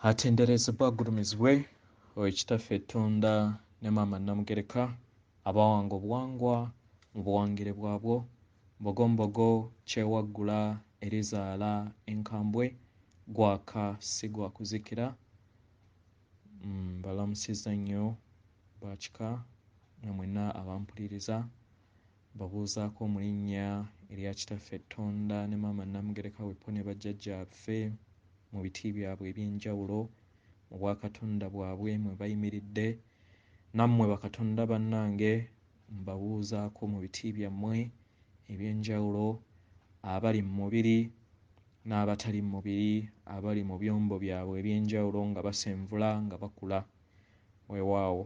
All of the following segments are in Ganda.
Atenderezebwa agulumizibwe oyo Kitaffe Ttonda ne Maama Nnamugereka abawanga obuwangwa mu buwangire bwabwo, Mbogombogo kyewaggula erizaala enkambwe, gwaka si gwa kuzikira. Mbalamusizza nnyo bakika na mwenna abampuliriza, mbabuuzaako mu linnya erya Kitaffe Ttonda ne Maama Nnamugereka wepo ne bajjajjaffe mu biti byabwe eby'enjawulo mu bwakatonda bwabwe mwe bayimiridde. Nammwe bakatonda bannange mbabuuzaako mu biti byammwe eby'enjawulo, abali mu mubiri n'abatali mu mubiri, abali mu byombo byabwe eby'enjawulo nga basenvula nga bakula. Weewaawo.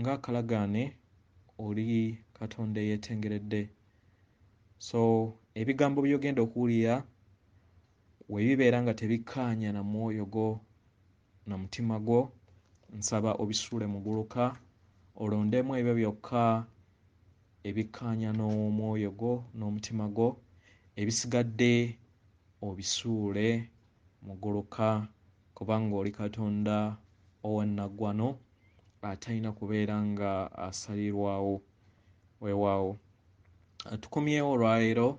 Ng'akalagaane oli Katonda eyeetengeredde. So ebigambo by'ogenda okuwulira we bibeera nga tebikkaanya na mwoyo gwo na mutima gwo, nsaba obisuule muguluka, olondemu ebyo byokka ebikkaanya n'omwoyo gwo n'omutima gwo, ebisigadde obisuule muguluka, kubanga oli Katonda owannaggwano atalina kubeera nga asalirwawo. Weewaawo. Tukomyewo olwaleero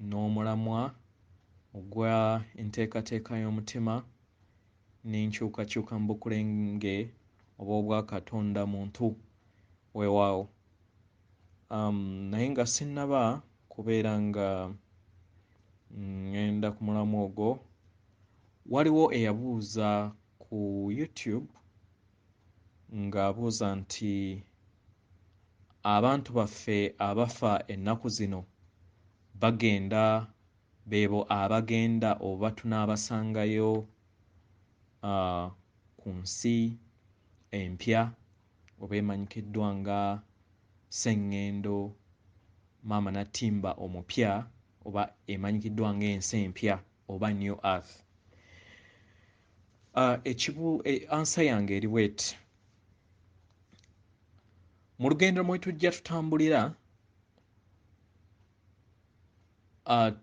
n'omulamwa ogwa enteekateeka y'omutima n'enkyukakyuka mu bukulenge obw'obwakatonda muntu. Weewaawo. Naye nga sinnaba kubeera nga ŋŋenda ku mulamwa ogwo, waliwo eyabuuza ku YouTube ng'abuuza nti abantu baffe abafa ennaku zino bagenda beebo abagenda oba tunaabasangayo ku nsi empya oba emanyikiddwa nga Sseŋŋendo Maama Nattimba omupya oba emanyikiddwa ng'ensi empya oba New Earth. Ansa yange eri bweti. Mu lugendo mwe tujja tutambulira,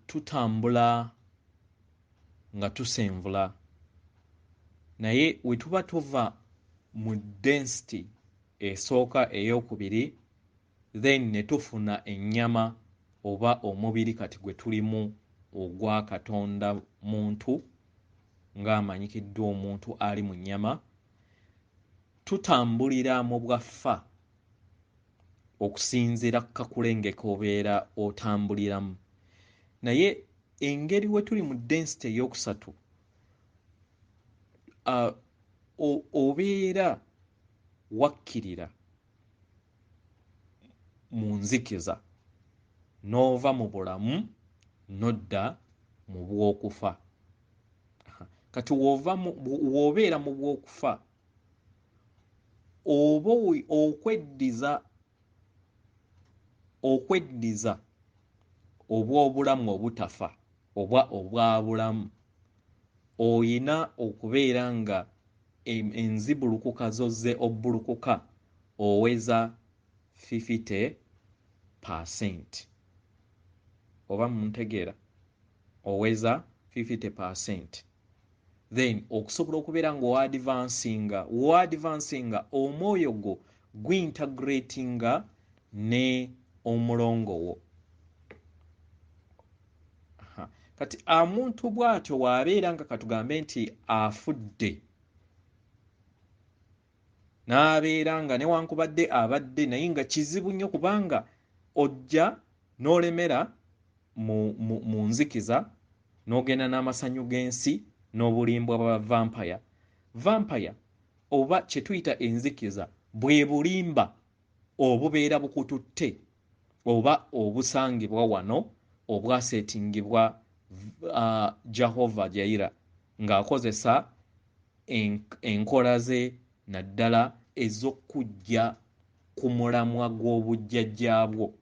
tutambula nga tusenvula, naye we tuba tuva mu density esooka ey'okubiri, then ne tufuna ennyama oba omubiri kati gwe tulimu ogwa Katonda muntu ng'amanyikiddwa omuntu ali mu nnyama, tutambulira mu bwaffa okusinziira ku kakulenge k'obeera otambuliramu. Naye engeri we tuli mu density ey'okusatu, obeera wakkirira mu nzikiza n'ova mu bulamu n'odda mu bw'okufa. Kati w'obeera mu bw'okufa, oba okweddiza obw'obulamu obutafa oba obwabulamu, oyina okubeera nga enzibulukuka zozze obbulukuka oweza 50%. Oba muntegeera, oweza 50%. Then okusobola okubeera nga oadvancinga omwoyo gwo gwintegratinga ne omulongo wo. Kati omuntu bw'atyo w'abeera nga katugambe nti afudde, n'abeera nga newankubadde abadde naye nga kizibu nnyo, kubanga ojja n'olemera mu nzikiza n'ogenda n'amasanyu g'ensi n'obulimbwa bwa vampire. Vampire oba kye tuyita enzikiza bwe bulimba obubeera bukututte oba obusangibwa wano obwasetingibwa Jehovah Jaira ng'akozesa enkola ze naddala ez'okujja ku mulamwa gw'obujjajjaabwo,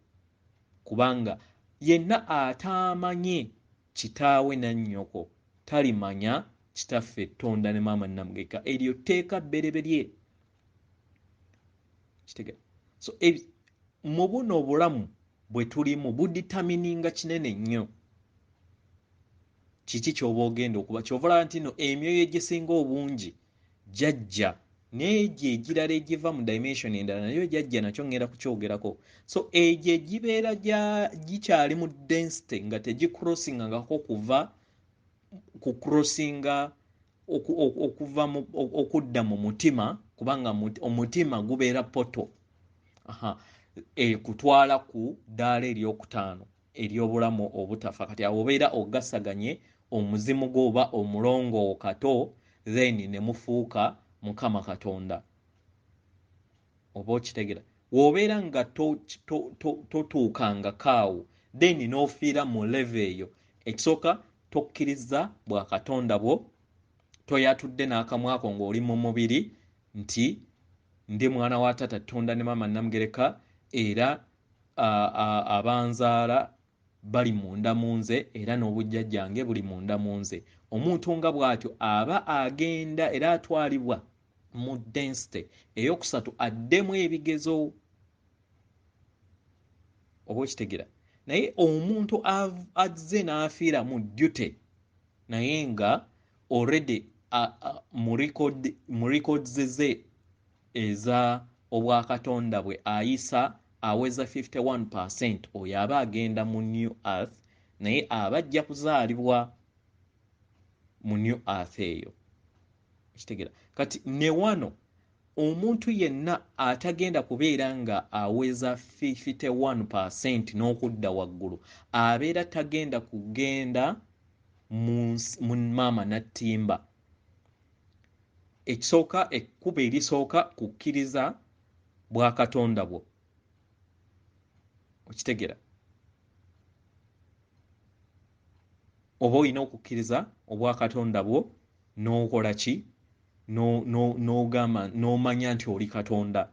kubanga yenna ataamanye kitaawe na nnyoko talimanya Kitaffe Ttonda ne Maama Nnamugereka. Eryo tteeka bbereberye. Kitegeera? So mu buno obulamu bwe tulimu buditamininga kinene nnyo. Kiki ky'oba ogenda okuba? Ky'ova olaba nti nno emyoyo egisinga obungi jajja, n'egyo egirala egiva mu dimension endala nayo jajja, nakyo ngenda kukyogerako. So egyo egibeera gikyali mu density nga tegicrossingangako kuva ku crossinga okuva okudda mu mutima, kubanga omutima gubeera poto ekutwala ku ddaala eryokutaano ery'obulamu obutafa. Kati awo obeera ogasaganye omuzimu gwo oba omulongo kato, then ne mufuuka Mukama Katonda. Oba okitegera? W'obeera nga totuukangako awo, then n'ofiira mu level eyo, ekisooka tokkiriza bwa Katonda bwo, toyatudde n'akamwako ng'oli mu mubiri nti ndi mwana wa taata Tonda ne maama Namugereka, era abanzaala bali munda mu nze, era n'obujjajjange buli munda mu nze. Omuntu nga bw'atyo aba agenda era atwalibwa mu density eyokusatu addemu ebigezo. Oba okitegera? Naye omuntu azze n'afiira mu duty, naye nga already mu records ze eza obwakatonda bwe ayisa aweza 51%, oyo aba agenda mu new earth, naye aba ajja kuzaalibwa mu new earth eyo. Okitegera? Kati ne wano omuntu yenna atagenda kubeera nga aweza 51% n'okudda waggulu, abeera tagenda kugenda mu maama n'attimba. Ekisooka, ekkubo erisooka kukkiriza bwakatonda bwo. Okitegera? Oba olina okukkiriza obwakatonda bwo n'okola ki? N'ogamba, n'omanya nti oli Katonda,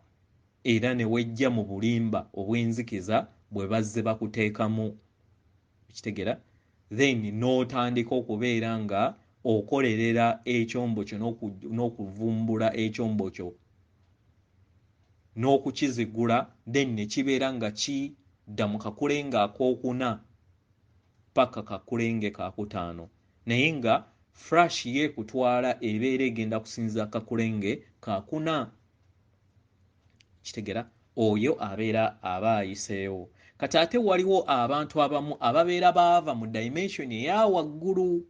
era ne wejja mu bulimba obw'enzikiza bwe bazze bakuteekamu. Okitegera? Then n'otandika okubeera nga okolerera ekyombo kyo n'okuvumbula ekyombo kyo n'okukizigula, then ne kibeera nga kidda mu kakulenge akookuna paka kakulenge kakutaano, naye nga flash yeekutwala ebeera egenda kusinza kakulenge kakuna. Kitegera? Oyo abeera aba ayiseewo. Kati ate waliwo abantu abamu ababeera baava mu dimension eya waggulu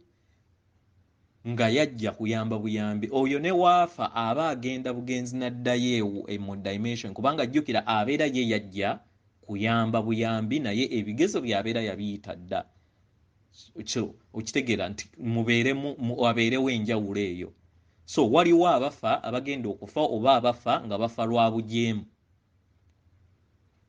nga yajja kuyamba buyambi, oyo ne waafa aba agenda bugenzi n'addayo ewo mu dimension, kubanga jjukira abeera ye yajja kuyamba buyambi, naye ebigezo by'abeera yabiyita dda. Okitegeera nti wabeerewo enjawulo eyo. So waliwo abafa abagenda okufa oba abafa nga bafa lwa bujeemu.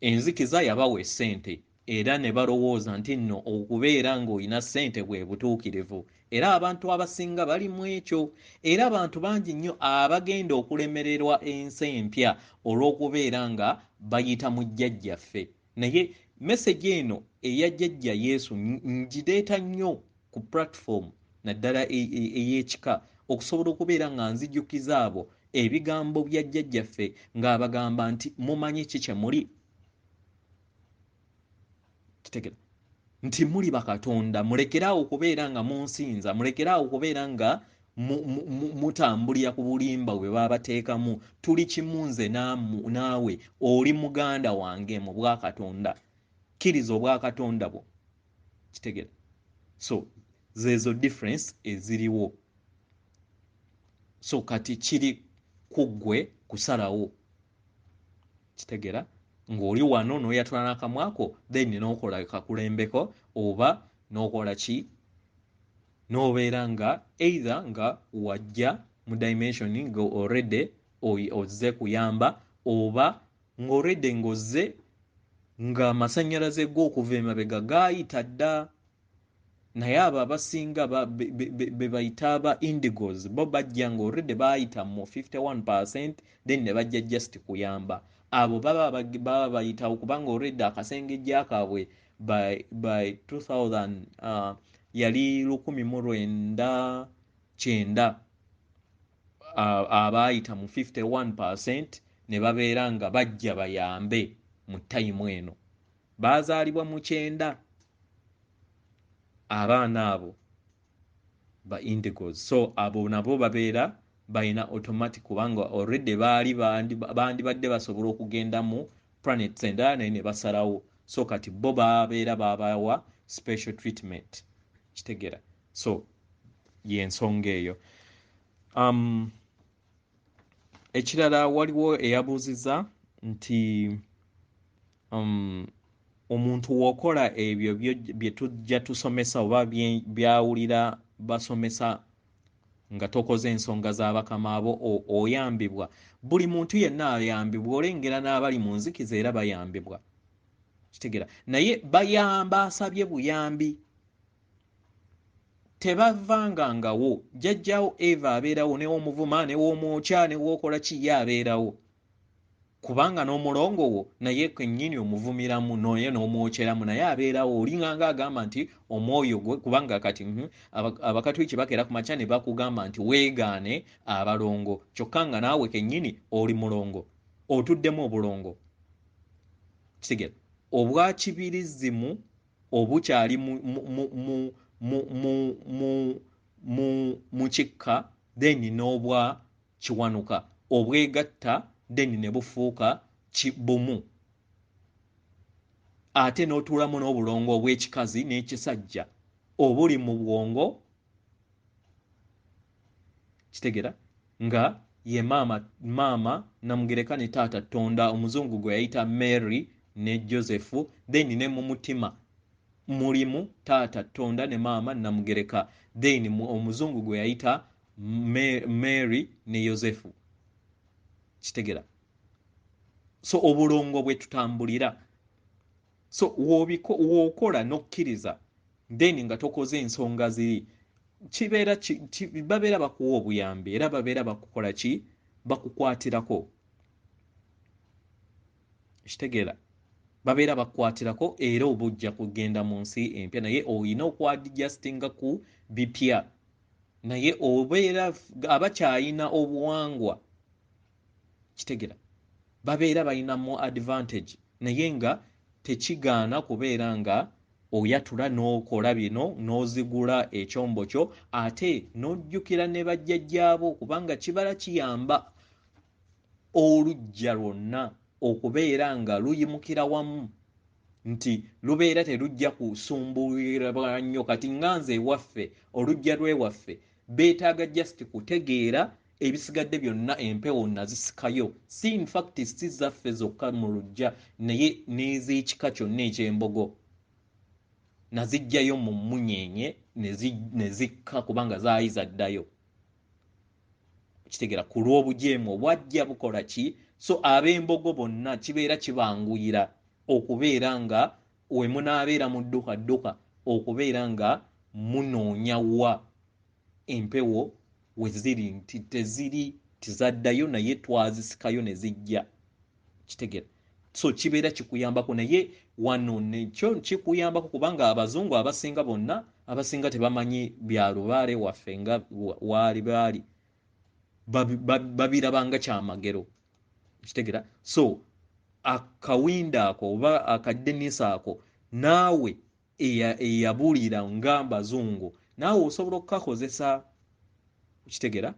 Enzikiza yabawa essente era ne balowooza nti nno okubeera ng'olina ssente bwe butuukirivu, era abantu abasinga bali mu ekyo. Era abantu bangi nnyo abagenda okulemererwa ensi empya olw'okubeera nga bayita mu jjajjaffe. Naye message eno eya jjajja Yesu ngireeta nnyo ku platform naddala ey'ekika, okusobola okubeera nga nzijukiza abo ebigambo bya jjajjaffe ng'abagamba nti mumanyi ki kye muli. Kitegera nti muli bakatonda, mulekeraawo okubeera nga munsinza, mulekeraawo okubeera nga mutambulira ku bulimba bwe babateekamu. Tuli kimu nze naawe, oli muganda wange mu bwakatonda, kkiriza obwakatonda bwo. Kitegera? So zeezo difference eziriwo. So kati kiri ku ggwe kusalawo. Kitegera? Ng'oli wano n'oyatula n'akamwako, then n'okola kakulembeko oba n'okola ki, n'obeera nga either nga wajja mu dimension nga already ozze kuyamba, oba ng'already ng'ozze ng'amasannyalaze g'okuva emabega gaayita dda. Naye abo abasinga be bayita aba indigos, bo bajja nga already baayita mu 51%, then ne bajja just kuyamba. Abo baba bayitawo kubanga already akasengejja kaabwe by 2000 yali 1990, abaayita mu 51% ne babeera nga bajja bayambe mu tayimu eno. Baazaalibwa mu 90 abaana abo. Ba indigos, so abo nabo babeera balina automatic, kubanga already baali bandibadde basobola okugenda mu planets endala, naye ne basalawo. So kati bo babeera babawa special treatment, kitegeera? So yensonga eyo. Ekirala, waliwo eyabuuziza nti omuntu w'okola ebyo bye tujja tusomesa oba byawulira basomesa nga tokoze ensonga z'abakama bo, oyambibwa? Buli muntu yenna ayambibwa. Olengera n'abali mu nzikiza era bayambibwa, kitegeera? Naye bayamba asabye buyambi, tebavangangawo. Jjajjawo Eva abeerawo, newomuvuma, newomwokya, newookola ki, ye abeerawo, kubanga n'omulongo wo naye kennyini omuvumiramu, naye n'omwokyeramu, naye abeerawo. Olinganga agamba nti omwoyo gwe, kubanga kati Abakatuliki bakeera ku makya ne bakugamba nti weegaane abalongo, kyokka nga naawe kennyini oli mulongo, otuddemu obulongo, kitegeera? Obwakibirizimu obukyali mu kikka, then n'obwa kiwanuka obwegatta, then ne bufuuka bumu, ate n'otuulamu n'obulongo obw'ekikazi n'ekisajja obuli mu bwongo, kitegeera? Nga ye maama Namugereka ne taata Tonda, omuzungu gwe yayita Mary ne Joseph. Then ne mu mutima mulimu taata Tonda ne maama Namugereka, then omuzungu gwe yayita Mary ne Yosefu, kitegeera? So obulongo bwe tutambulira. So w'okola n'okkiriza, then nga tokoze ensonga ziri, kibeera babeera bakuwa obuyambi, era babeera bakukola ki, bakukwatirako, kitegeera? Babeera bakukwatirako, era oba ojja kugenda mu nsi empya, naye olina okwadjustinga ku bipya. Naye obeera abakyayina obuwangwa, kitegeera? Babeera balina mu advantage, naye nga tekigaana kubeera nga oyatula n'okola bino n'ozigula ekyombo kyo, ate n'ojjukira ne bajjajjaabo, kubanga kibala kiyamba oluggya lwonna okubeera nga luyimukira wamu, nti lubeera terujja kusumbulirwa nnyo. Kati nga nze ewaffe, oluggya lw'ewaffe beetaaga just kutegeera, ebisigadde byonna empewo nazisikayo. Si infact si zaffe zokka mu luggya, naye n'ez'ekika kyonna eky'embogo nazijjayo mu mmunyeenye ne zikka, kubanga zaali zaddayo, kitegeera? Ku lw'obujeemu obwajja bukola ki. So ab'embogo bonna kibeera kibanguyira okubeera nga we munaabeera mu dduka dduka okubeera nga munoonya wa empewo we ziri, nti teziri, tizaddayo, naye twazisikayo ne zijja, kitegeera? So kibeera kikuyambako, naye wano nekyo kikuyambako, kubanga abazungu abasinga bonna, abasinga tebamanyi bya lubaale waffe nga waali baali babirabanga kyamagero, kitegeera? So akawinda ako oba akaddenisa ako, naawe eyabulira nga bazungu, naawe osobola okukakozesa, kitegeera?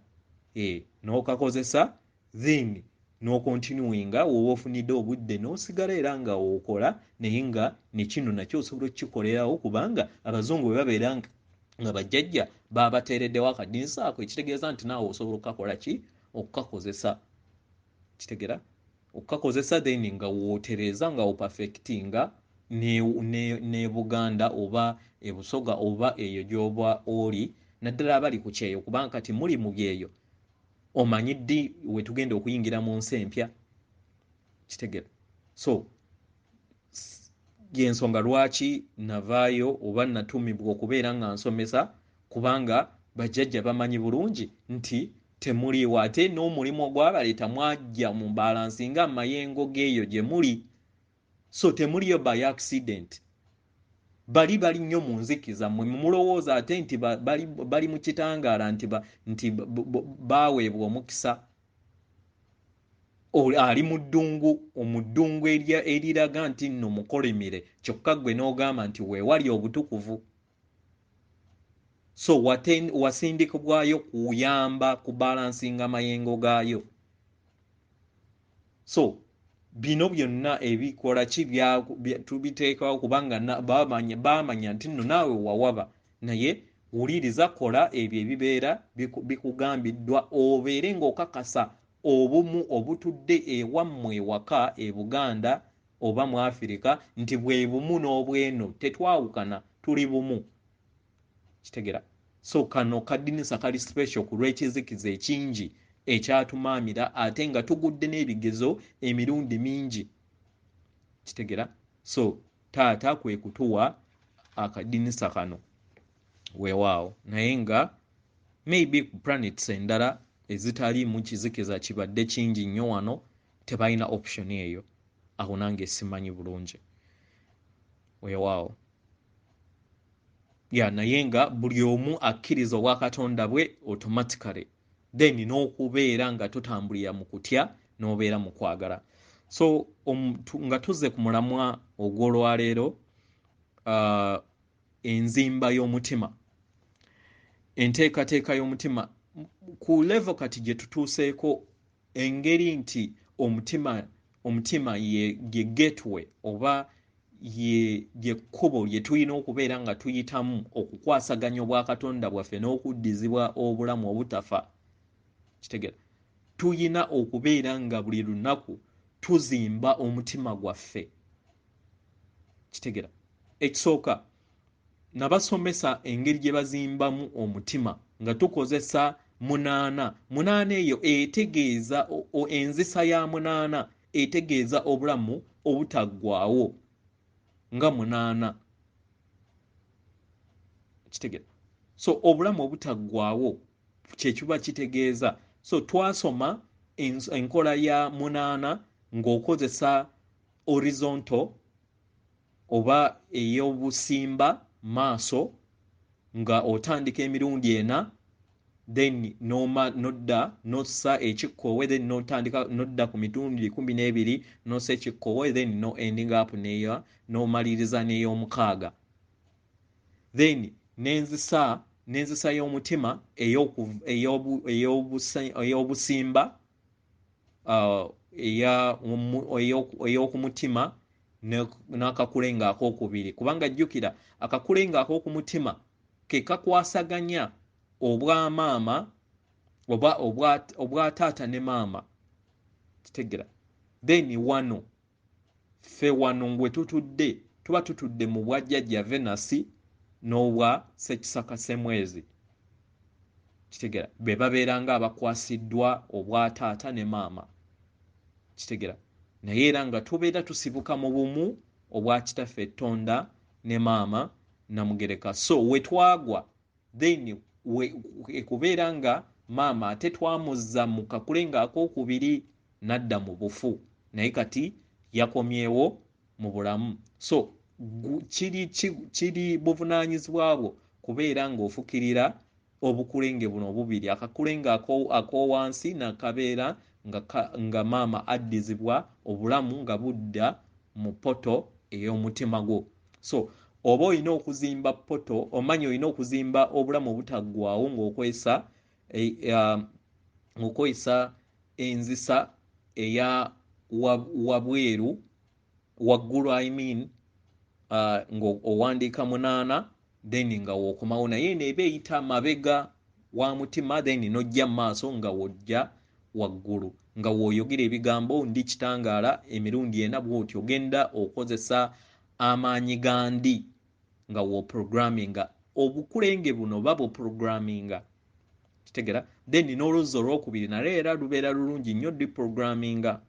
N'okakozesa, then n'ocontinuinga woba ofunidde obudde n'osigala era nga okola, naye nga nekino nakyo osobola okukikolerawo, kubanga abazungu bwe babeera nga bajjajja babateereddewo akadinisa ako, ekitegeeza nti naawe osobola okukakola ki, okukakozesa, kitegeera? Okukakozesa, then nga wootereeza, nga operfectinga ne Buganda oba ebusoga oba eyo gy'oba oli, naddala abali ku kyeyo, kubanga kati muli mu byeyo, omanyi ddi we tugenda okuyingira mu nsi empya, kitegeera? So yensonga lwaki navaayo oba natumibwa okubeera nga nsomesa, kubanga bajjajja bamanyi bulungi nti temuliiwo, ate n'omulimu ogwabaleeta mwajja mu balansi nga amayengo g'eyo gye muli. So temuliyo by accident. Bali bali nnyo mu nzikiza, mmwe mulowooza ate nti bali mu kitangaala, nti baweebwa omukisa. Ali mu ddungu, mu ddungu eriraga nti nno mukolimire, kyokka ggwe n'ogamba nti weewali obutukuvu. So wasindikibwayo kuyamba kubalansinga mayengo gaayo. So bino byonna ebikola ki tubiteekawo kubanga baamanya nti nno naawe wawaba, naye wuliriza, kola ebyo ebibeera bikugambiddwa, obeere ng'okakasa obumu obutudde ewammwe ewaka e Buganda oba mu Afirika nti bwe bumu n'obweno, tetwawukana, tuli bumu. Kitegera? So kano kadinisa kali special ku lw'ekizikiza ekingi ekyatumaamira, ate nga tugudde n'ebigezo emirundi mingi. Kitegera? So taata kwe kutuwa akadinisa kano, weewaawo. Naye nga maybe ku planets endala ezitali mu kizikiza kibadde kingi nnyo wano, tebalina option eyo. Awo nange simanyi bulungi, weewaawo. Ya, naye nga buli omu akkiriza obwakatonda bwe automatically, then n'okubeera nga totambulira mu kutya n'obeera mu kwagala. So nga tuzze ku mulamwa ogw'olwaleero, enzimba y'omutima, enteekateeka y'omutima ku level kati gye tutuuseeko, engeri nti omutima ye gateway oba ye kkubo lye tulina okubeera nga tuyitamu okukwasaganya obwakatonda bwaffe n'okuddizibwa obulamu obutafa. Kitegera? Tuyina okubeera nga buli lunaku tuzimba omutima gwaffe. Kitegera? Ekisooka, nabasomesa engeri gye bazimbamu omutima nga tukozesa 8. 8 eyo etegeeza enzisa ya 8 etegeeza obulamu obutaggwaawo nga 8. Kitegera? So obulamu obutaggwaawo kye kiba kitegeeza. So twasoma enkola ya 8 ng'okozesa horizontal oba ey'obusimba maaso, nga otandika emirundi 4, then nodda nossa ekikkowe, then notandika nodda ku mirundi 12 nossa ekikkowe, then no ending up n'omaliriza n'ey'omukaaga. Then n'enzisa y'omutima ey'obusimba, ey'okumutima n'akakulenga ak'okubiri, kubanga jjukira akakulenga ak'okumutima ke kakwasaganya obwamaama oba obwataata ne maama. Kitegera? Then wano ffe wano ngwe tutudde, tuba tutudde mu bwajjajja Venus n'obwa Ssekisaka Ssemwezi. Kitegera? Be babeera nga abakwasiddwa obwataata ne maama. Kitegera? Naye era nga tubeera tusibuka mu bumu obwa kitaffe Ttonda ne maama Namugereka. So we twagwa, then ekubeera nga maama ate twamuzza mu kakulenga ak'okubiri n'adda mu bufu, naye kati yakomyewo mu bulamu. So kiri buvunaanyizibwa bwo kubeera ng'ofukirira obukulenge buno obubiri, akakulenge ak'owansi nakabeera nga maama addizibwa obulamu nga budda mu poto ey'omutima gwo. So oba olina okuzimba poto, omanyi olina okuzimba obulamu obutaggwaawo ng'okozesa enzisa eya wabweru waggulu, I mean, ng'owandiika 8, then nga w'okomawo, naye eno eba eyita mabega wa mutima, then n'ojja mu maaso nga w'ojja waggulu nga w'oyogera ebigambo ndi kitangaala emirundi 4. Bw'otyo ogenda okozesa amaanyi ga ndi nga w'oprogramminga obukulenge buno oba buprogramminga. Kitegera? Then n'oluzzi olwokubiri nalwo era lubeera lulungi nnyo deprogramminga,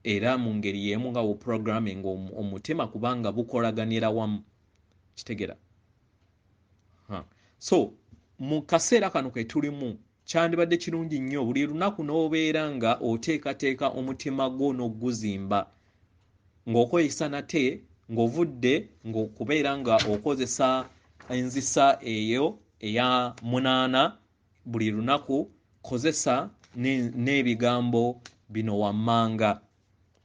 era mu ngeri y'emu nga w'oprogramminga omutima, kubanga bukolaganira wamu. Kitegera? So mu kaseera kano ke tulimu, kyandibadde kirungi nnyo buli lunaku n'obeera nga oteekateeka omutima gwo n'oguzimba ng'okozesa nate ng'ovudde ng'okubeera nga okozesa enzisa eyo eya 8 buli lunaku. Kozesa n'ebigambo bino wammanga,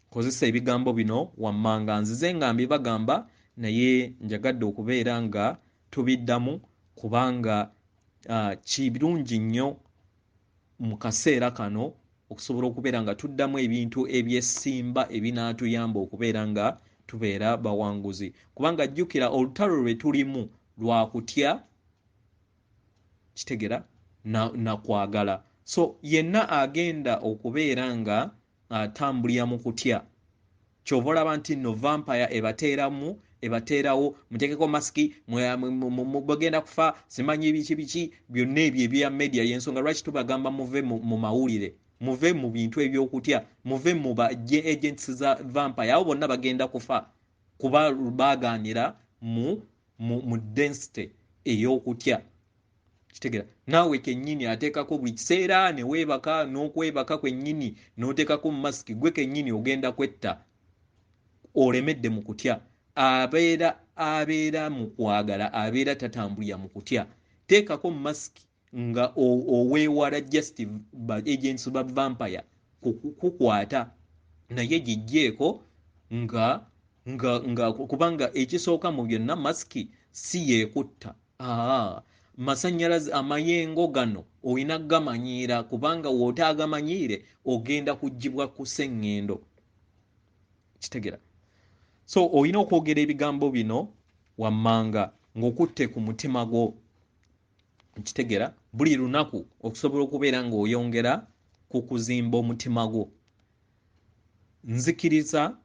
kozesa ebigambo bino wammanga. Nzize nga mbibagamba, naye njagadde okubeera nga tubiddamu Kubanga kirungi nnyo mu kaseera kano okusobola okubeera nga tuddamu ebintu ebyessimba ebinaatuyamba okubeera nga tubeera bawanguzi. Kubanga jjukira olutalo lwe tulimu lwa kutya, kitegera, na kwagala. So yenna agenda okubeera nga atambulira mu kutya, ky'ova olaba nti nno vampire ebateerawo muteekeko masiki, bagenda kufa, simanyi biki biki, byonna ebyo ebya media. Y'ensonga lwaki tubagamba muve mu mawulire, muve mu bintu eby'okutya, muve mu ba agents za vampire. Abo bonna bagenda kufa kuba baagaanira mu density ey'okutya. Kitegera, naawe kennyini ateekako buli kiseera ne weebaka n'okwebaka kwennyini n'oteekako masiki, gwe kennyini ogenda kwetta, olemedde mu kutya. Abeera mu kwagala, abeera tatambulira mu kutya. Teekako masiki nga oweewala just ba agents ba vampire kukwata, naye giggyeko nga kubanga ekisooka mu byonna masiki si yeekutta. Masannyalaze amayengo gano olina gamanyiira, kubanga w'otaagamanyiire ogenda kuggyibwa ku sseŋŋendo. Kitegera. So olina okwogera ebigambo bino wammanga ng'okutte ku mutima gwo. Kitegera, buli lunaku okusobola okubeera ng'oyongera ku kuzimba omutima gwo. Nzikiriza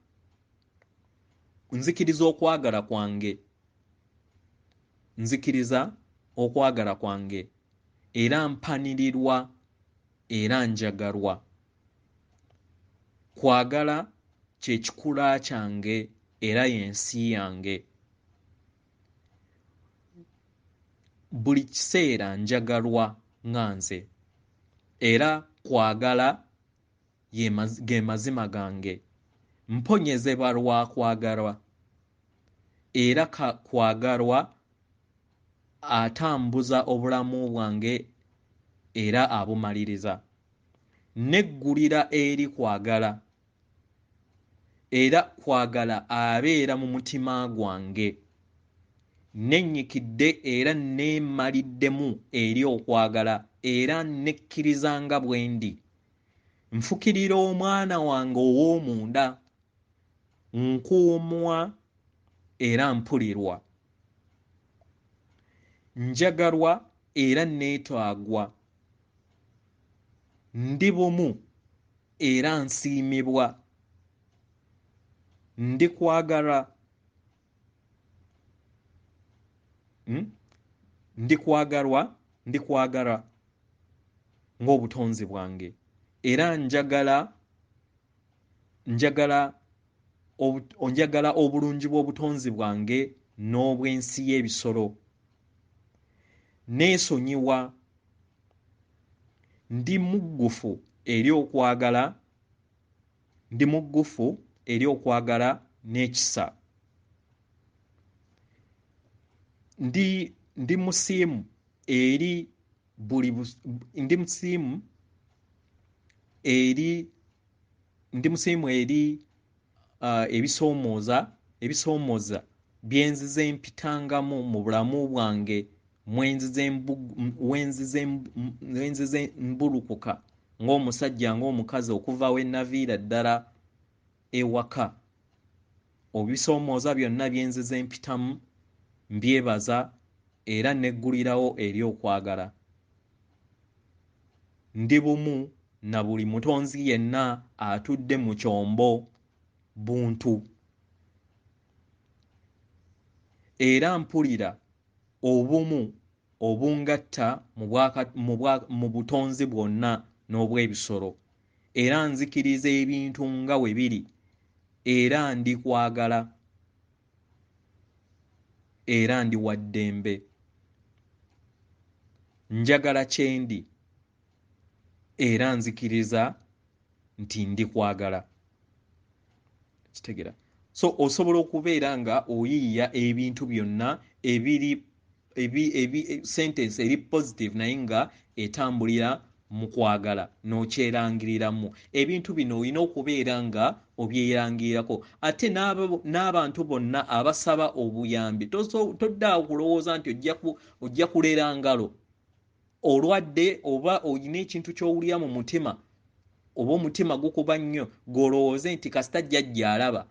okwagala kwange. Nzikiriza okwagala kwange era mpanirirwa era njagalwa. Kwagala kye kikula kyange era y'ensi yange. Buli kiseera njagalwa nga nze era kwagala ge mazima gange. Mponyezebwa lwa kwagalwa era kwagalwa atambuza obulamu bwange era abumaliriza. Neggulira eri kwagala era kwagala abeera mu mutima gwange. Nennyikidde era neemaliddemu eri okwagala era nekkiriza nga bwe ndi. Nfukirira omwana wange ow'omunda, nkuumwa era mpulirwa. Njagalwa era neetaagwa. Ndi bumu era nsiimibwa. Ndi kwagala. Ndi kwagalwa ng'obutonzi bwange era njagala obulungi bw'obutonzi bwange n'obw'ensi y'ebisolo. Neesonyiwa. Ndi muggufu eri okwagala, ndi muggufu eri okwagala n'ekisa. Ndi musiimu eri buli ndi musiimu eri, ndi musiimu eri ebisoomooza bye nzize mpitangamu mu bulamu bwange, mwenzize mbulukuka ng'omusajja ng'omukazi okuva we naviira ddala ewaka. Ebisoomooza byonna bye nzize mpitamu mbyebaza era neggulirawo eri okwagala. Ndi bumu na buli mutonzi yenna atudde mu kyombo buntu. Era mpulira obumu obungatta mu butonzi bwonna n'obw'ebisolo. Era nzikiriza ebintu nga we biri era ndi kwagala era ndi wa ddembe. Njagala kye ndi era nzikiriza nti ndi kwagala. Kitegera. So osobola okubeera nga oyiiya ebintu byonna ebiri sentence eri positive naye nga etambulira Mu kwagala n'okyerangiriramu ebintu bino, olina okubeera nga obyerangirirako. Ate n'abantu bonna abasaba obuyambi, toddaawo kulowooza nti ojja kulera ngalo. Olwadde oba olina ekintu ky'owulira mu mutima, oba omutima gukuba nnyo, gw'olowooze nti kasita jjajja alaba.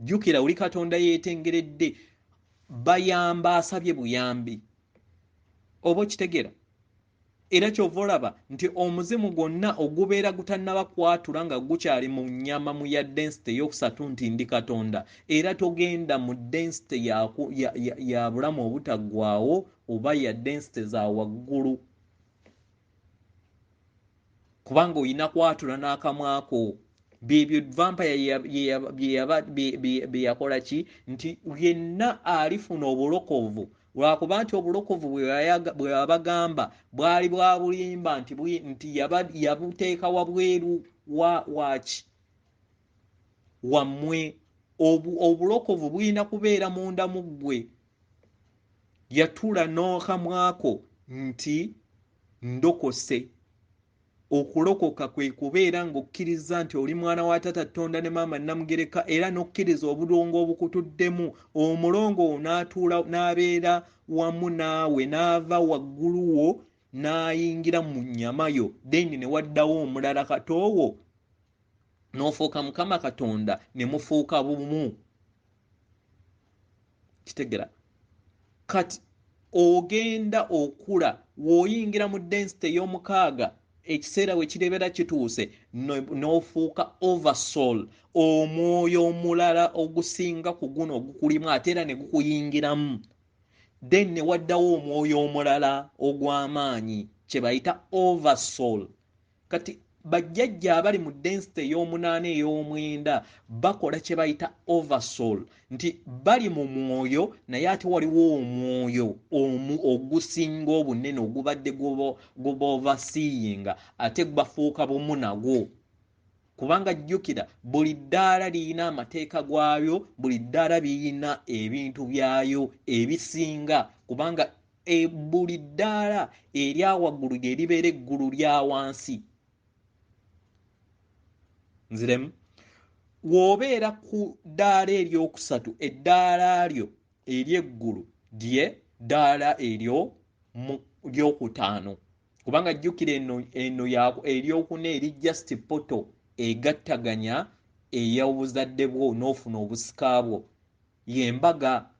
Jjukira oli Katonda yeetengeredde, bayamba asabye buyambi, oba okitegeera? Era kyova olaba nti omuzimu gwonna ogubeera gutannaba kwatula nga gukyali mu nnyama mu ya density eyokusatu nti ndi Katonda, era togenda mu density ya bulamu obutaggwaawo oba ya density za waggulu, kubanga olina kwatula n'akamwako. Byebyo vampire bye yakola ki nti yenna alifuna obulokovu, lwakuba nti obulokovu bwe yabagamba bwali bwa bulimba, nti yabuteeka wabweru waki wammwe. Obulokovu bulina kubeera munda mu ggwe. Yatula n'akamwako nti ndokose. Okulokoka kwe kubeera ng'okkiriza nti oli mwana wa Taata Tonda ne Maama Namugereka, era n'okkiriza obulongo obukutuddemu. Omulongo n'atuula n'abeera wamu naawe, n'ava waggulu wo n'ayingira mu nnyama yo, then ne waddawo omulala katoowo n'ofuuka Mukama Katonda, ne mufuuka bumu. Kitegera? Kati ogenda okula, w'oyingira mu density ey'omukaaga, ekiseera we kireebera kituuse, n'ofuuka oversoul, omwoyo omulala ogusinga ku guno ogukulimu, ate era ne gukuyingiramu. Then ne waddawo omwoyo omulala ogw'amaanyi kye bayita oversoul. Kati bajjajja abali mu density ey'omunaana, ey'omwenda, bakola kye bayita oversoul, nti bali mu mwoyo, naye ate waliwo omwoyo ogusinga obunene ogubadde gubaoverseeinga, ate bafuuka bumu nagwo. Kubanga jjukira, buli ddaala lirina amateeka gwayo, buli ddaala lirina ebintu byayo ebisinga, kubanga buli ddaala erya waggulu lye libeera eggulu lya wansi. Nziremu, w'obeera ku ddaala eryokusatu, eddaala lyo ery'eggulu lye ddaala eryo lyokutaano, kubanga jjukira eno eryokuna eri just portal egattaganya ey'obuzadde bwo n'ofuna obusika bwo, yembaga.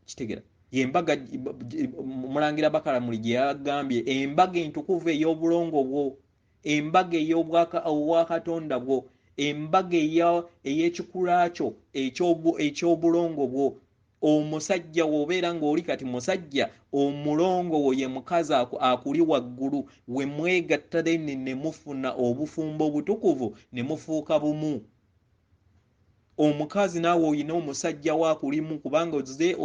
Kitegera? Yembaga Mulangira Bakalamuli gye yagambye, embaga entukuvu ey'obulongo bwo, embaga ey'obwakatonda bwo, embaga ey'ekikula kyo eky'obulongo bwo. Omusajja w'obeera ng'oli kati musajja, omulongo wo ye mukazi akuli waggulu, we mwegatta then ne mufuna obufumbo obutukuvu ne mufuuka bumu. Omukazi naawe olina omusajja wo akulimu, kubanga ozze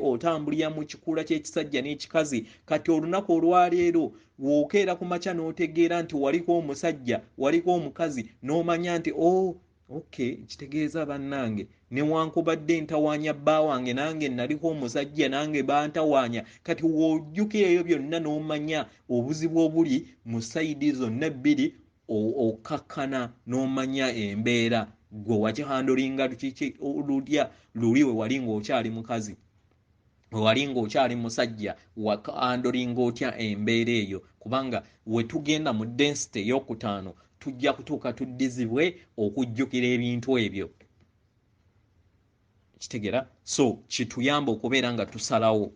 otambulira mu kikula ky'ekisajja n'ekikazi. Kati olunaku olwaleero w'okeera ku makya n'otegeera nti waliko omusajja, waliko omukazi, n'omanya nti oh okay, kitegeeza bannange newankubadde ntawaanya bba wange, nange naliko omusajja, nange bantawaanya. Kati w'ojjukira ebyo byonna n'omanya obuzibu obuli mu side zonna bbiri, okkakkana n'omanya embeera gwe wakihandlinga kiki lulya luli we wali ng'okyali mukazi, we wali ng'okyali musajja, wahandlinga otya embeera eyo? Kubanga we tugenda mu density ey'okutaano tujja kutuuka tuddizibwe okujjukira ebintu ebyo. Kitegera? So kituyamba okubeera nga tusalawo.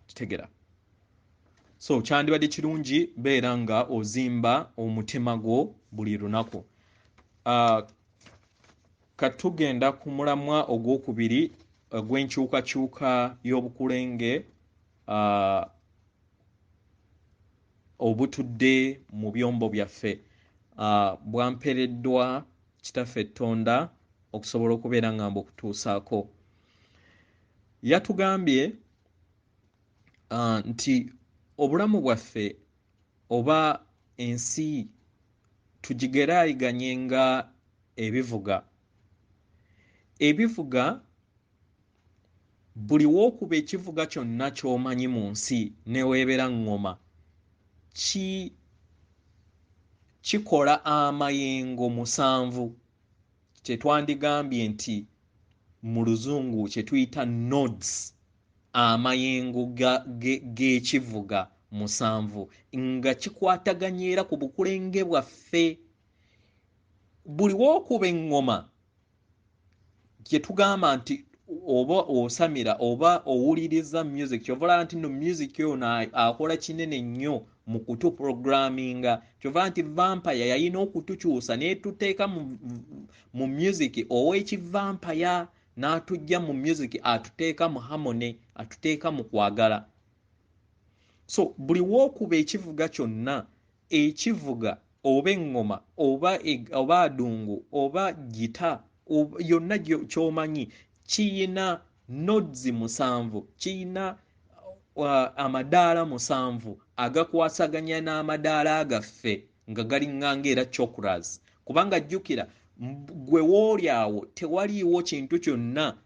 Kitegera? So kyandibadde kirungi beera nga ozimba omutima gwo buli lunaku. Katugenda ku mulamwa ogwokubiri ogw'enkyukakyuka y'obukulenge obutudde mu byombo byaffe, bwampereddwa Kitaffe Ttonda okusobola okubeera nga mbukutuusaako. Yatugambye nti obulamu bwaffe oba ensi tugigeraageranye nga ebivuga. Ebivuga Buli w'okuba ekivuga kyonna ky'omanyi mu nsi neweebera ŋŋoma kikola amayengo 7, kyetwandigambye nti mu luzungu kye tuyita nodes, amayengo g'ekivuga 7, nga kikwataganya era ku bukulenge bwaffe. Buli w'okuba eŋŋoma gye tugamba nti oba osamira oba owuliriza music, kyova olaba nti nno music ono akola kinene nnyo mu kutuprogramminga. Kyova nti vampire yalina okutukyusa n'etuteeka mu music ow'ekivampire, n'atujja mu music atuteeka mu harmony, atuteeka mu kwagala. So buli w'okuba ekivuga kyonna, ekivuga oba eŋŋoma oba adungu oba gita, yonna ky'omanyi kiyina nodes 7, kiyina amadaala 7 agakwasaganya n'amadaala gaffe nga galinganga era chakras. Kubanga jjukira gwe wooli awo tewaliiwo kintu kyonna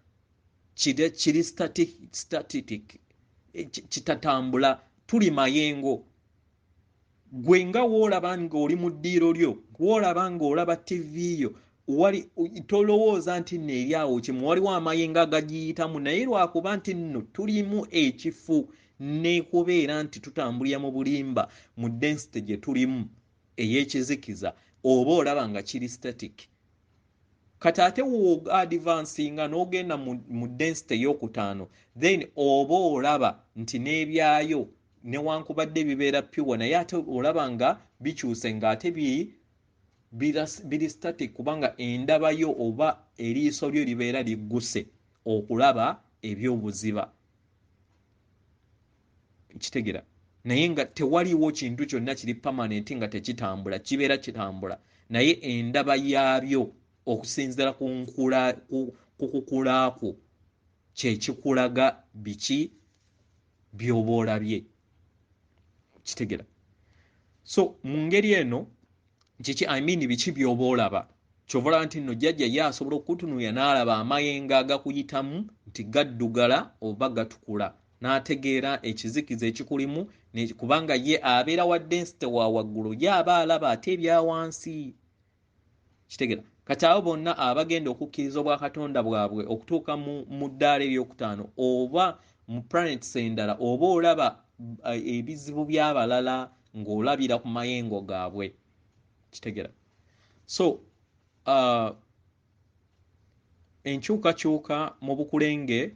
kiri static, kitatambula, tuli mayengo. Gwe nga woolaba ng'oli mu ddiiro lyo, woolaba ng'olaba TV yo, wali tolowooza nti nno eri awo kimu, waliwo amayengo agagiyitamu, naye lwakuba nti nno tulimu ekifu n'ekubeera nti tutambulira mu bulimba mu density gye tulimu ey'ekizikiza, oba olaba nga kiri static. Kati ate w'advancinga n'ogenda mu density ey'okutaano, then oba olaba nti n'ebyayo newankubadde bibeera pure, naye ate olaba nga bikyuse ng'ate biri static, kubanga endabayo oba eriiso lyo libeera ligguse okulaba ebyobuziba. Kitegera? Naye nga tewaliwo kintu kyonna kiri permanent nga tekitambula, kibeera kitambula, naye endaba yaabyo okusinziira ku kukula kwo kyekikulaga biki by'oba olabye. Kitegera? So mu ngeri eno kiki, I mean biki by'oba olaba. Kyova olaba nti nno jjajja ye asobola okutunuulira n'alaba amayengo agakuyitamu nti gaddugala oba gatukula, n'ategeera ekizikiza ekikulimu, kubanga ye abeera wa density wa waggulu, ye aba alaba ate ebya wansi. Kitegera? Kati abo bonna abagenda okukkiriza obwakatonda bwabwe okutuuka mu ddaala eryokutaano oba mu planets endala, oba olaba ebizibu by'abalala ng'olabira ku mayengo gaabwe. Kitegera? So enkyukakyuka mu bukulenge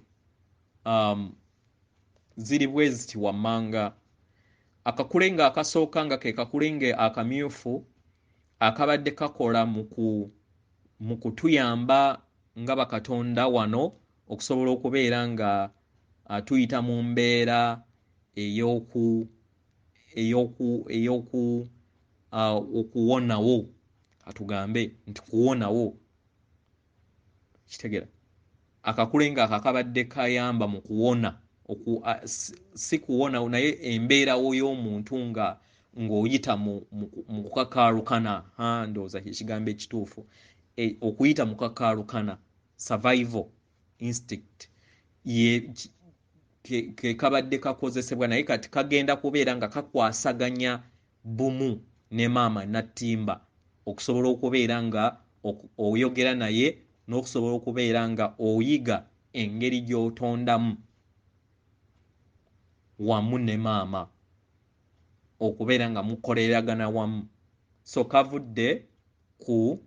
ziri bwe ziti wammanga. Akakulenge akasooka nga ke kakulenge akamyufu akabadde kakola mu kutuyamba nga bakatonda wano okusobola okubeera nga tuyita mu mbeera okuwonawo, atugambe nti kuwonawo. Kitegera? Akakulenge ako akabadde kayamba mu kuwona, si kuwona naye embeerawo y'omuntu nga ng'oyita mu kukakaalukana, ndowooza kyekigambo ekituufu, okuyita mu kukakaalukana, survival instinct ke kabadde kakozesebwa, naye kati kagenda kubeera nga kakwasaganya bumu ne maama Nattimba okusobola okubeera nga oyogera naye n'okusobola okubeera nga oyiga engeri gy'otondamu wamu ne maama, okubeera nga mukoleragana wamu. So kavudde ku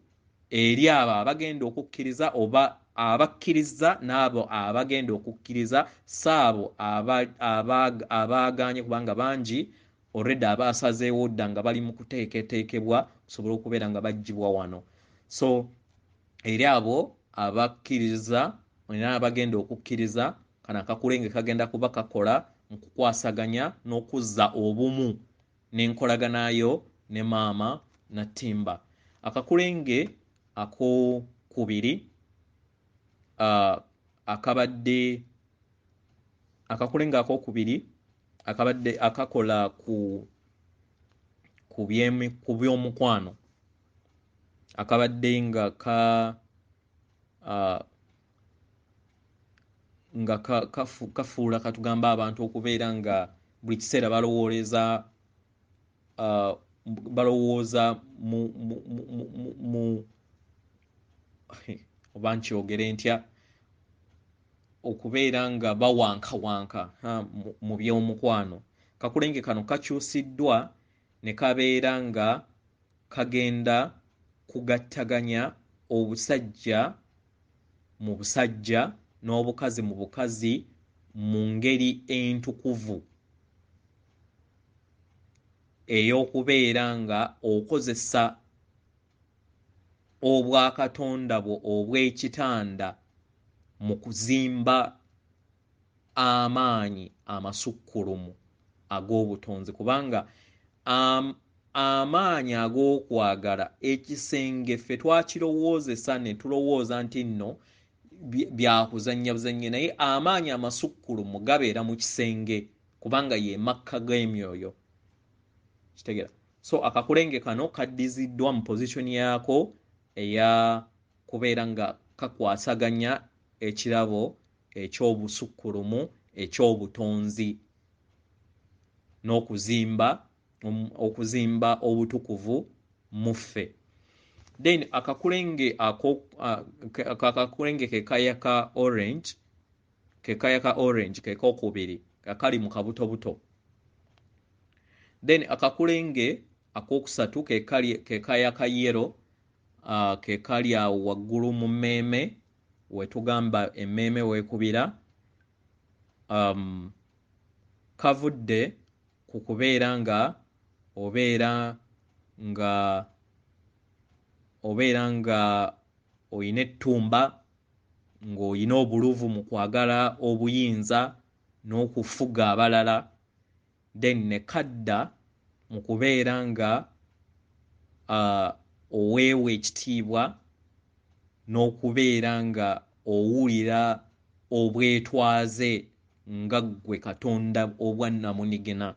eri abo abagenda okukkiriza oba abakkiriza n'abo abagenda okukkiriza, si abo abaagaanye, kubanga bangi already abasazeewo dda nga bali mu kuteeketeekebwa okusobola okubeera nga baggyibwa wano. So eri abo abakkiriza n'abagenda okukkiriza, kano akakulenge kagenda kuba kakola mu kukwasaganya n'okuzza obumu n'enkolaganayo ne maama Nattimba. Akakulenge akokubiri akabadde akakulenge akokubiri akabadde akakola ku by'omukwano, akabadde nga nga kafuula katugamba abantu okubeera nga buli kiseera balowooleza balowooza mu oba nkyogere ntya, okubeera nga bawankawanka mu by'omukwano. Kakulenge kano kakyusiddwa ne kabeera nga kagenda kugattaganya obusajja mu busajja n'obukazi mu bukazi mu ngeri entukuvu ey'okubeera nga okozesa obwakatonda bwo obw'ekitanda mu kuzimba amaanyi amasukkulumu ag'obutonzi, kubanga amaanyi ag'okwagala ekisenge ffe twakirowoozesa ne tulowooza nti nno byakuzannya buzannyi, naye amaanyi amasukkulumu gabeera mu kisenge kubanga ye makka g'emyoyo. Kitegeera? So akakulenge kano kaddiziddwa mu position yaako eya kubeera nga kakwasaganya ekirabo ekyobusukkulumu ekyobutonzi n'okuzimba okuzimba obutukuvu mu ffe. Then akakulenge ako akakulenge kekaya ka orange, kekaya ka orange kekokubiri akali mu kabutobuto. Then akakulenge akokusatu kekaya ka yellow, kekali awo waggulu mu mmeeme wetugamba emmeeme weekubira, kavudde ku kubeera nga obeera nga oyina ettumba, ng'oyina obuluvu mu kwagala obuyinza n'okufuga abalala. Then ne kadda mu kubeera nga oweewa ekitiibwa n'okubeera nga owulira obwetwaze nga ggwe Katonda obwannamunigina.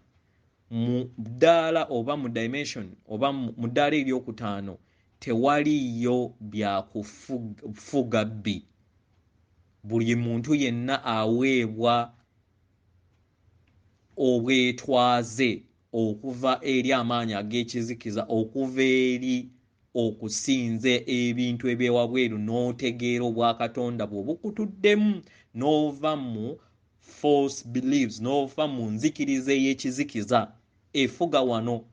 Mu ddaala oba mu dimension oba mu ddaala eryokutaano tewaliyo byakufuga bbi. Buli muntu yenna aweebwa obwetwaze okuva eri amaanyi ag'ekizikiza, okuva eri okusinza ebintu ebyewabweru n'otegeera obwakatonda bwe obukutuddemu, n'ova mu false beliefs, n'ova mu nzikiriza ey'ekizikiza efuga wano.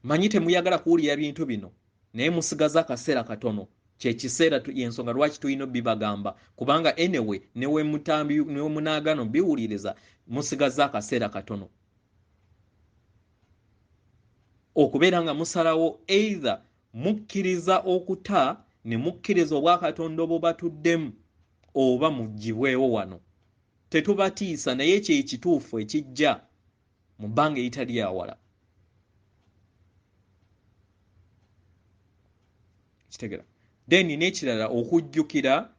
Manyi temuyagala kuwulira bintu bino, naye musigaza akaseera katono. Kyekiseera y'ensonga lwaki tulina obibagamba, kubanga anyway newe munaagano biwuliriza, musigaza akaseera katono okubeera nga musalawo either mukkiriza okuta ne mukkiriza obwakatonda obubatuddemu oba mugibwewo wano. Tetubatiisa, naye kye kituufu ekijja mu bbanga eritali lyawala. Kitegeera? Then n'ekirala okujjukira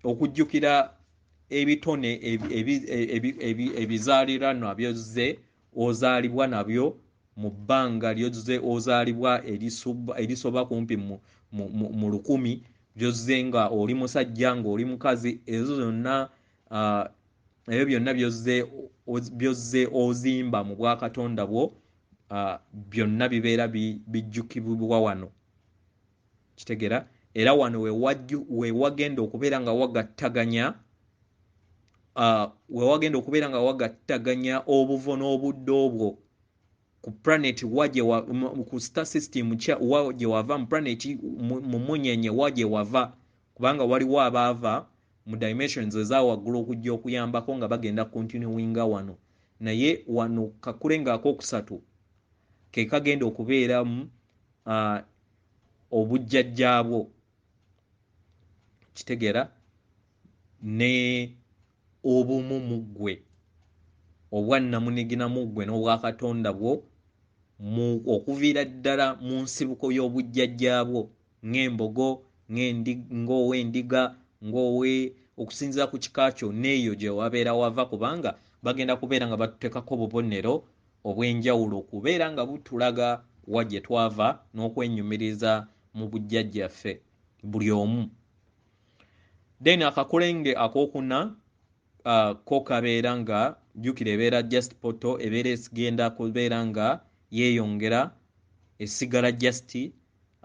okujjukira ebitone ebizaaliranwa byozze ozaalibwa nabyo mu bbanga lyozze ozaalibwa erisoba kumpi mu 1000 byozze nga oli musajja ng'oli mukazi, ezo zonna ebyo byonna byozze ozimba mu bwakatonda bwo, byonna bibeera bijjukibwa wano. Kitegeera? Era wano we wagenda okubeera nga wagattaganya obuvo n'obudde obwo ku planet ku star system wa gye wava, mu planet mu munyenye wa gye wava, kubanga waliwo abaava mu dimensions eza waggulu okujja okuyambako nga bagenda continuinga wano. Naye wano kakulenga akokusatu ke kagenda okubeeramu obujjajjaabwo. Kitegeera? Ne obumu mu ggwe, obwannamunigina mu ggwe n'obwakatonda bwo okuviira ddala mu nsibuko y'obujjajjaabwo, ng'embogo, ng'ow'endiga, ng'owe okusinziira ku kika kyo n'eyo gye wabeera wava, kubanga bagenda kubeera nga batuteekako obubonero obw'enjawulo okubeera nga butulaga wa gye twava n'okwenyumiriza mu bujjajjaffe buli omu. Then akakulenge akokuna ko kabeera nga jjukira ebeera just poto, ebeera esigenda kubeera nga yeeyongera, esigala just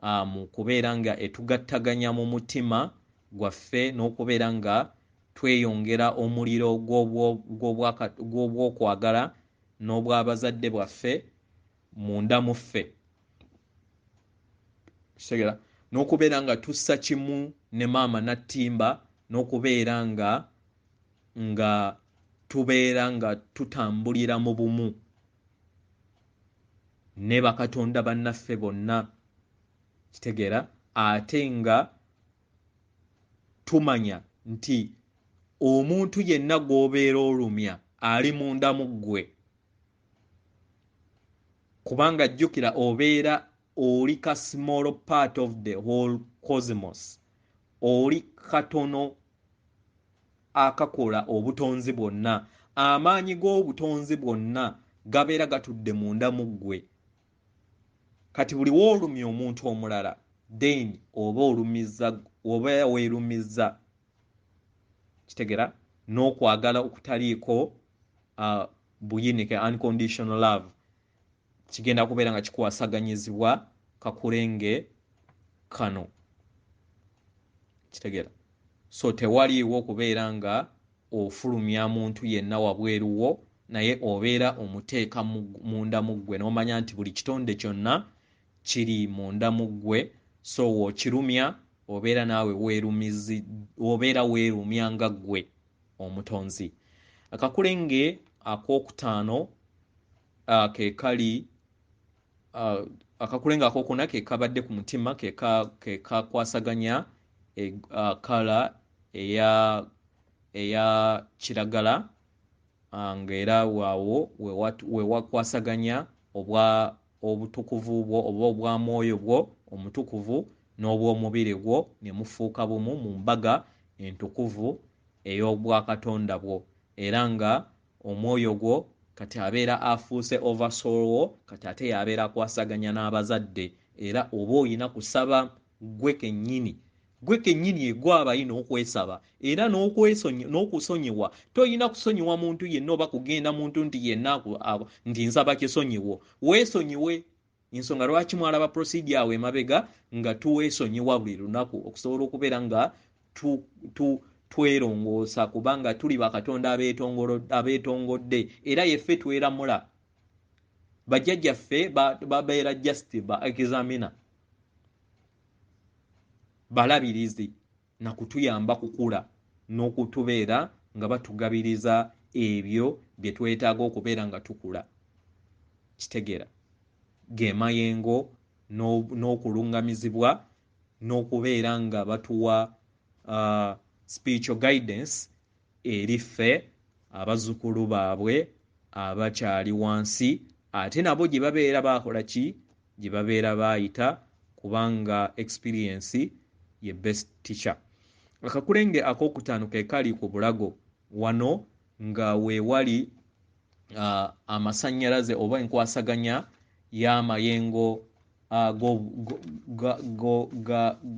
mu kubeera nga etugattaganya mu mutima gwaffe n'okubeera nga tweyongera omuliro gw'obwokwagala n'obwabazadde bwaffe munda mu ffe. Kitegeera? N'okubeera nga tussa kimu ne maama Nattimba, n'okubeera nga tubeera nga tutambulira mu bumu ne bakatonda bannaffe bonna. Kitegeera? Ate nga tumanya nti omuntu yenna gw'obeera olumya ali munda mu ggwe, kubanga jjukira obeera oli ka small part of the whole cosmos, oli katono akakola obutonzi bwonna. Amaanyi g'obutonzi bwonna gabeera gatudde munda mu ggwe. Kati buli w'olumya omuntu omulala, then oba olumizza, oba weerumizza. Kitegeera? N'okwagala okutaliiko buyinike, unconditional love, kigenda kubeera nga kikwasaganyizibwa kakulenge kano. Kitegeera? So tewaliiwo okubeera nga ofulumya muntu yenna wabweru wo, naye obeera omuteeka munda mu ggwe, n'omanya nti buli kitonde kyonna kiri munda mu ggwe. So w'okirumya obeera naawe obeera weerumya nga ggwe omutonzi. Akakulenge akokutaano ke kali akakulenge akokuna ke kabadde ku mutima, ke kakwasaganya kala eya kiragala, ng'era waawo wewakwasaganya obwa obutukuvu bwo oba obwa mwoyo bwo omutukuvu n'obw'omubiri gwo, ne mufuuka bumu mu mbaga entukuvu ey'obwakatonda bwo. Era nga omwoyo gwo kati abeera afuuse oversoul wo, kati ate yabeera akwasaganya n'abazadde. Era oba oyina kusaba ggwe kennyini, gwe kennyini egwaba ayina okwesaba era n'okusonyiwa. Toyina kusonyiwa muntu yenna oba kugenda muntu nti yenna nti nsaba kisonyiwo. Weesonyiwe. Ensonga lwaki mwalaba procedure awo emabega nga tuweesonyiwa buli lunaku, okusobola okubeera nga twerongoosa, kubanga tuli bakatonda abeetongodde, era yeffe tweramula. Bajjajjaffe babeera just ba examiner, balabirizi na kutuyamba kukula n'okutubeera nga batugabiriza ebyo bye twetaaga okubeera nga tukula. Kitegeera? Ge mayengo n'okulungamizibwa n'okubeera nga batuwa spiritual guidance eri ffe abazzukulu baabwe abakyali wansi, ate nabo gye babeera bakola ki, gye babeera baayita, kubanga experience ye best teacher. Akakulenge akokutaano ke kali ku bulago wano, nga weewali amasannyalaze oba enkwasaganya y'amayengo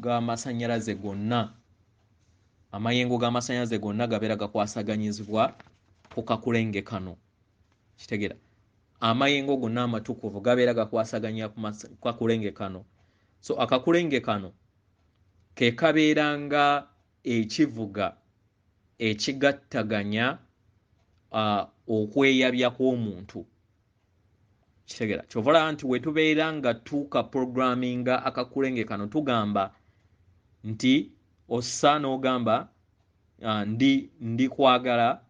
g'amasannyalaze gonna. Amayengo g'amasannyalaze gonna gabeera gakwasaganyizibwa ku kakulenge kano. Kitegeera? Amayengo gonna amatukuvu gabeera gakwasaganya ku kakulenge kano. So akakulenge kano ke kabeera nga ekivuga ekigattaganya okweyabya kw'omuntu. Kitegeera? Kyova olaba nti we tubeera nga tuuka programminga akakulenge kano, tugamba nti ossa n'ogamba ndi kwagala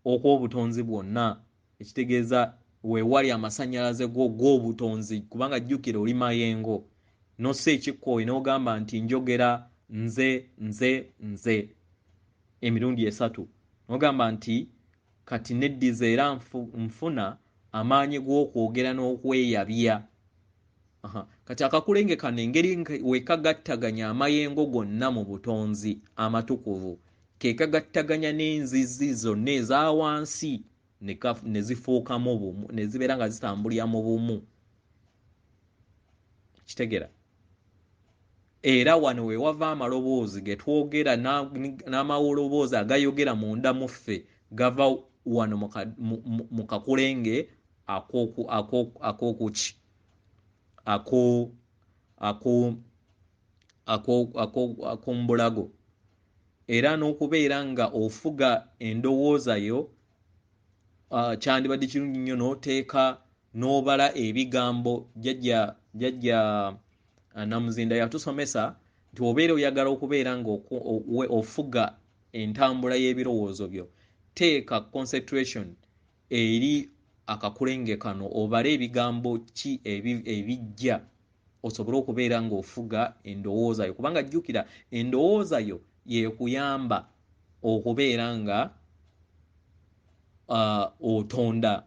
okw'obutonzi bwonna, ekitegeeza weewali amasannyalaze g'obutonzi, kubanga jjukira oli mayengo. N'ossa ekikkooyi n'ogamba nti njogera nze nze nze emirundi esatu, n'ogamba nti kati neddiza era nfuna amaanyi g'okwogera n'okweyabya. Kati akakulenge kano engeri wekagattaganya amayengo gonna mu butonzi amatukuvu, ke kagattaganya n'enzizi zonna eza wansi ne zifuukamu bumu, ne zibeera nga zitambulira mu bumu. Kitegeera? Era wano we wava amaloboozi ge twogera n'amaloboozi agayogera munda mu ffe gava wano mu kakulenge ak'okuki ak'ombulago. Era n'okubeera nga ofuga endowooza yo, kyandibadde kirungi nnyo n'oteeka n'obala ebigambo. Jjajja Namuzinda yatusomesa nti obeera oyagala okubeera nga ofuga entambula y'ebirowoozo byo, teeka concentration eri akakulenge kano, obale ebigambo ki ebijja osobole okubeera ng'ofuga endowooza yo. Kubanga jjukira endowooza yo yekuyamba okubeera nga otonda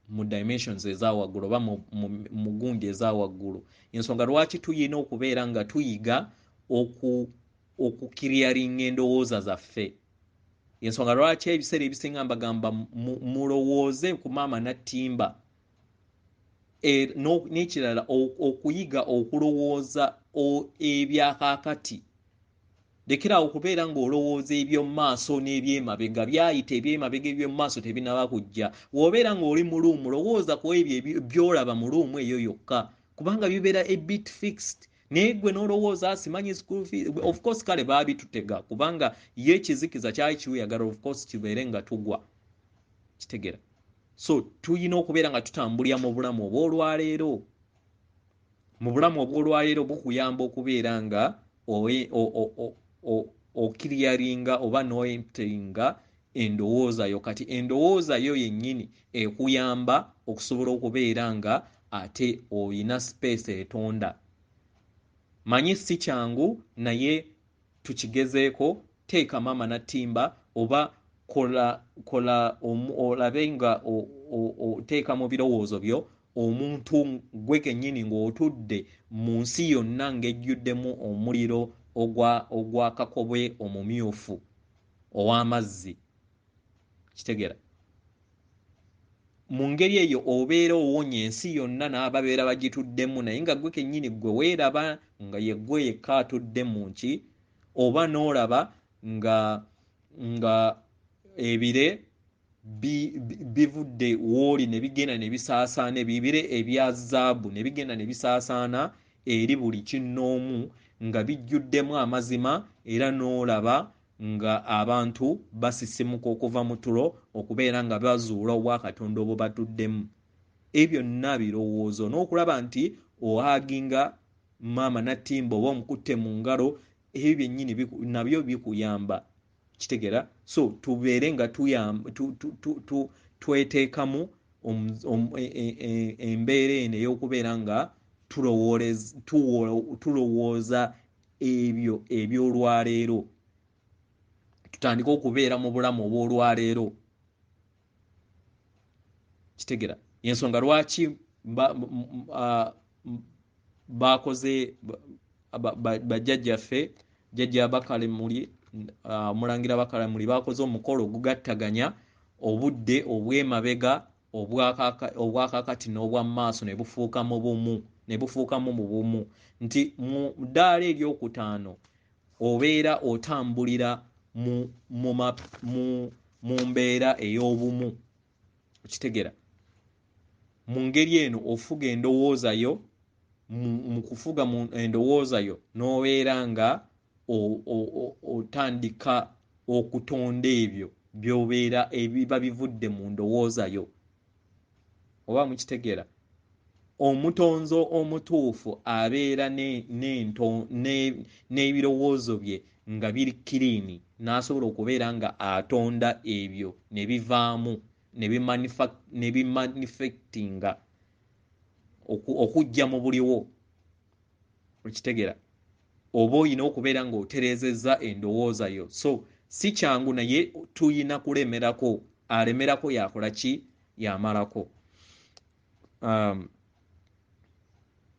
mu dimensions eza waggulu oba mu gundi eza waggulu. Ensonga lwaki tuyina okubeera nga tuyiga okukiriyaringa endowooza zaffe. Ensonga lwaki ebiseera ebisinga mbagamba mulowooze ku maama Nattimba. N'ekirala okuyiga okulowooza ebyakaakati. Lekera okubeera ng'olowooza eby'omu maaso n'ebyemabega, byayita ebyemabega eby'omu maaso tebinnaba kujja. Bw'obeera ng'oli mu luumu, lowooza ku ebyo by'olaba mu luumu eyo yokka, kubanga bibeera a bit fixed. Naye ggwe n'olowooza simanyi school fee, of course kale baabitutega kubanga ye ekizikiza kyali kiweyagala, of course kibeere nga tugwa. Kitegeera? So tuyina okubeera nga tutambulira mu bulamu obw'olwaleero. Mu bulamu obw'olwaleero bukuyamba okubeera nga okiriyaringa oba n'oemptyinga endowooza yo. Kati endowooza yo yennyini ekuyamba okusobola okubeera nga ate oyina space etonda. Manyi si kyangu, naye tukigezeeko. Teeka maama Nattimba oba kola olabe nga oteeka mu birowoozo byo omuntu gwe kennyini ng'otudde mu nsi yonna ng'ejjuddemu omuliro ogwa kakobe omumyufu ow'amazzi. Kitegeera? Mu ngeri eyo obeera owonya ensi yonna n'ababeera bagituddemu, naye nga gwe kennyini gwe weeraba nga ye gwe yekka atudde mu nki, oba n'olaba nga ebire bivudde wooli ne bigenda ne bisaasaana, ebibire ebya zaabu ne bigenda ne bisaasaana eri buli kinnoomu nga bijjuddemu amazima, era n'olaba nga abantu basisimuka okuva mu tulo okubeera nga bazuula obwakatonda obubatuddemu. Ebyo byonna birowoozo n'okulaba nti ohaginga maama Nattimba oba omukutte mu ngalo, ebyo byennyini nabyo bikuyamba. Kitegeera? So tubeere nga tweteekamu embeera eno ey'okubeera nga tulowooza ebyo eby'olwaleero. Tutandike okubeera mu bulamu obw'olwaleero. Kitegeera? Ensonga lwaki bakoze bajjajjaffe, jjajja Bakalemuli, Omulangira Bakalemuli, bakoze omukolo ogugattaganya obudde obw'emabega obwakakati n'obwa maaso ne bufuuka mu bumu, ne bufuukamu mu bumu. Nti mu ddaala eryokutaano obeera otambulira mu mbeera ey'obumu. Okitegeera? Mu ngeri eno ofuga endowooza yo, mu kufuga endowooza yo n'obeera nga otandika okutonda ebyo by'obeera ebiba bivudde mu ndowooza yo. Oba mukitegeera? Omutonzo omutuufu abeera n'ebirowoozo bye nga biri kiriini, n'asobola okubeera nga atonda ebyo ne bivaamu, ne bimanifectinga okujja mu buliwo. Okitegeera? Oba oyina okubeera ng'otereezezza endowooza yo. So si kyangu, naye tuyina kulemerako. Alemerako yakola ki? Yamalako.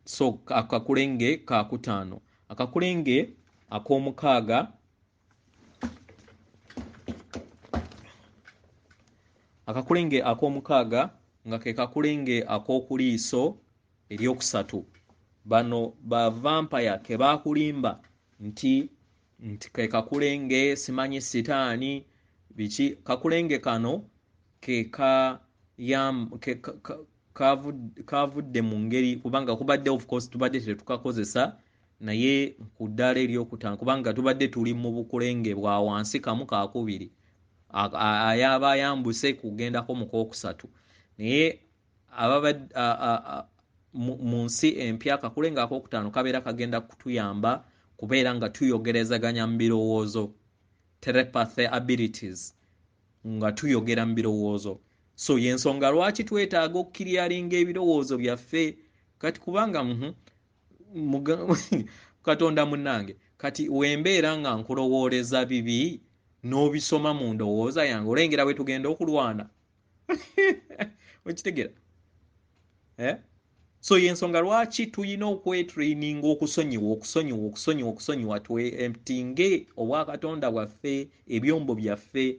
So akakulenge kakutaano. Akakulenge ak'omukaaga, akakulenge ak'omukaaga nga ke kakulenge ak'okuliiso eryokusatu. Bano ba vampire ke bakulimba nti ke kakulenge, simanyi sitaani biki. Kakulenge kano kavudde mu ngeri, kubanga kubadde of course tubadde tetukakozesa, naye ku ddaala eryokutaano kubanga tubadde tuli mu bukulenge bwa wansi kamu kakubiri, ayaba ayambuse kugendako mu kokusatu. Naye mu nsi empya akakulenge akokutaano kabeera kagenda kutuyamba kubeera nga tuyogerezaganya mu birowoozo, telepathy abilities, nga tuyogera mu birowoozo. So yensonga lwaki twetaaga okukiryalinga ebirowoozo byaffe kati, kubanga Katonda munnange, kati wembeera nga nkulowooleza bibi n'obisoma mu ndowooza yange, olengera bwe tugenda okulwana. Okitegera? So yensonga lwaki tulina okwetraininga okusonyiwa, okusonyiwa, okusonyiwa, okusonyiwa, tweemptinge obwakatonda bwaffe, ebyombo byaffe.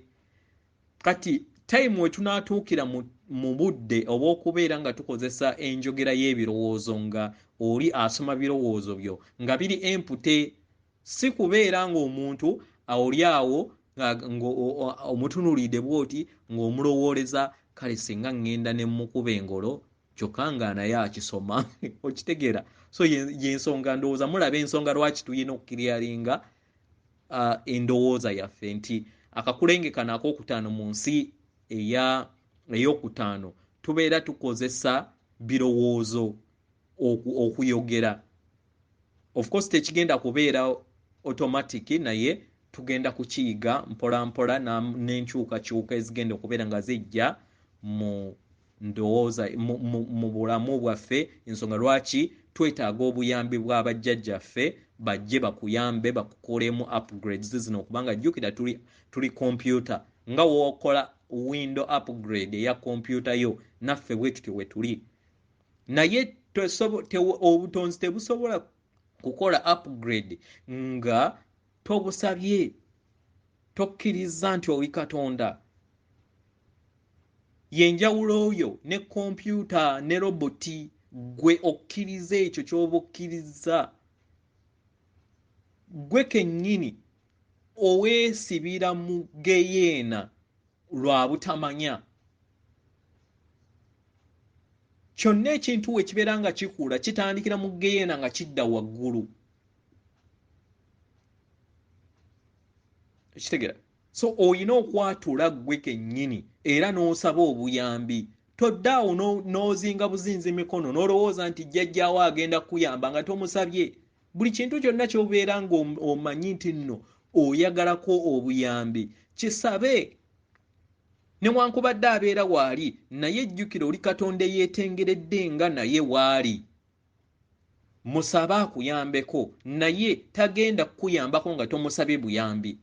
Kati time we tunaatuukira mu budde obw'okubeera nga tukozesa enjogera y'ebirowoozo, nga oli asoma birowoozo byo nga biri empute, si kubeera ng'omuntu oli awo omutunuulidde bw'oti ng'omulowooleza kale singa ŋŋenda ne mmukuba engolo kyokka nga naye akisoma. Okitegeera? So yensonga, ndowooza mulaba ensonga lwaki tulina okukiryalinga endowooza yaffe nti akakulenge kano akokutaano mu nsi eyokutaano tubeera tukozesa birowoozo okuyogera. Of course tekigenda kubeera automatic, naye tugenda kukiyiga mpola mpola n'enkyukakyuka ezigenda okubeera nga zijja mu ndowooza mu bulamu bwaffe. Ensonga lwaki twetaaga obuyambi bw'abajjajjaffe bajje bakuyambe bakukolemu upgrades zino, kubanga jjukira tuli computer, nga w'okola window upgrade eya computer yo, naffe bwe tutyo we tuli. Naye obutonzi tebusobola kukola upgrade nga tobusabye, tokkiriza nti oli Katonda. Yenjawulo oyo ne kompyuta ne roboti, gwe okkiriza ekyo ky'oba okkiriza. Gwe kennyini oweesibira mu geyeena lwa butamanya. Kyonna ekintu we kibeera nga kikula kitandikira mu geyeena nga kidda waggulu. Ekitegeera? So oyina okwatula ggwe kennyini era n'osaba obuyambi. Toddaawo n'ozinga buzinzi mikono n'olowooza nti jjajjaawo agenda kukuyamba nga tomusabye. Buli kintu kyonna ky'obeera ng'omanyi nti nno oyagalako obuyambi, kisabe. Newankubadde abeera waali, naye jjukira oli Katonda eyeetengeredde nga naye waali. Musabe akuyambeko, naye tagenda kukuyambako nga tomusabye buyambi.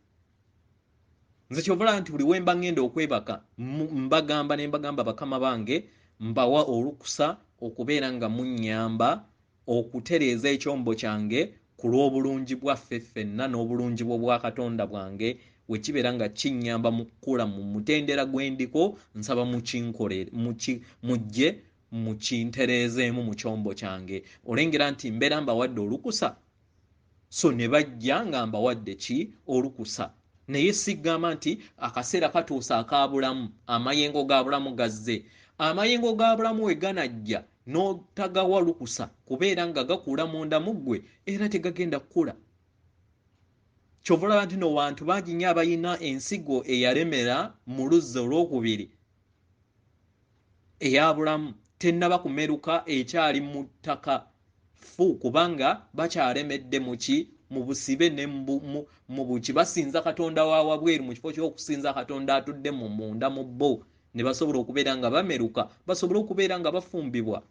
Nze ky'ovola nti buli we mba ŋŋenda okwebaka, mbagamba ne mbagamba bakama bange, mbawa olukusa okubeera nga munnyamba okutereeza ekyombo kyange ku lw'obulungi bwaffe ffenna n'obulungi bw'obwakatonda bwange. We kibeera nga kinnyamba mu kukula mu mutendera gwe ndiko, nsaba mujje mukintereezeemu mu kyombo kyange. Olengera nti mbeera mbawadde olukusa, so ne bajja nga mbawadde ki? Olukusa. Naye sigamba nti akaseera katuuse akabulamu, amayengo ga bulamu gazze. Amayengo ga bulamu we ganajja n'otagawa lukusa kubeera nga gakula munda mu ggwe, era tegagenda kukula. Ky'ova olaba nti no bantu bangi nnyo abalina ensigo eyalemera mu luzzi olwokubiri eya bulamu tennaba kumeruka, ekyali mu ttaka ffu, kubanga bakyalemedde mu ki? Mu busibe ne mu buki. Basinza Katonda wa wabweru mu kifo ky'okusinza Katonda atudde mu munda mu bo, ne basobola okubeera nga bameruka, basobole okubeera nga bafumbibwa.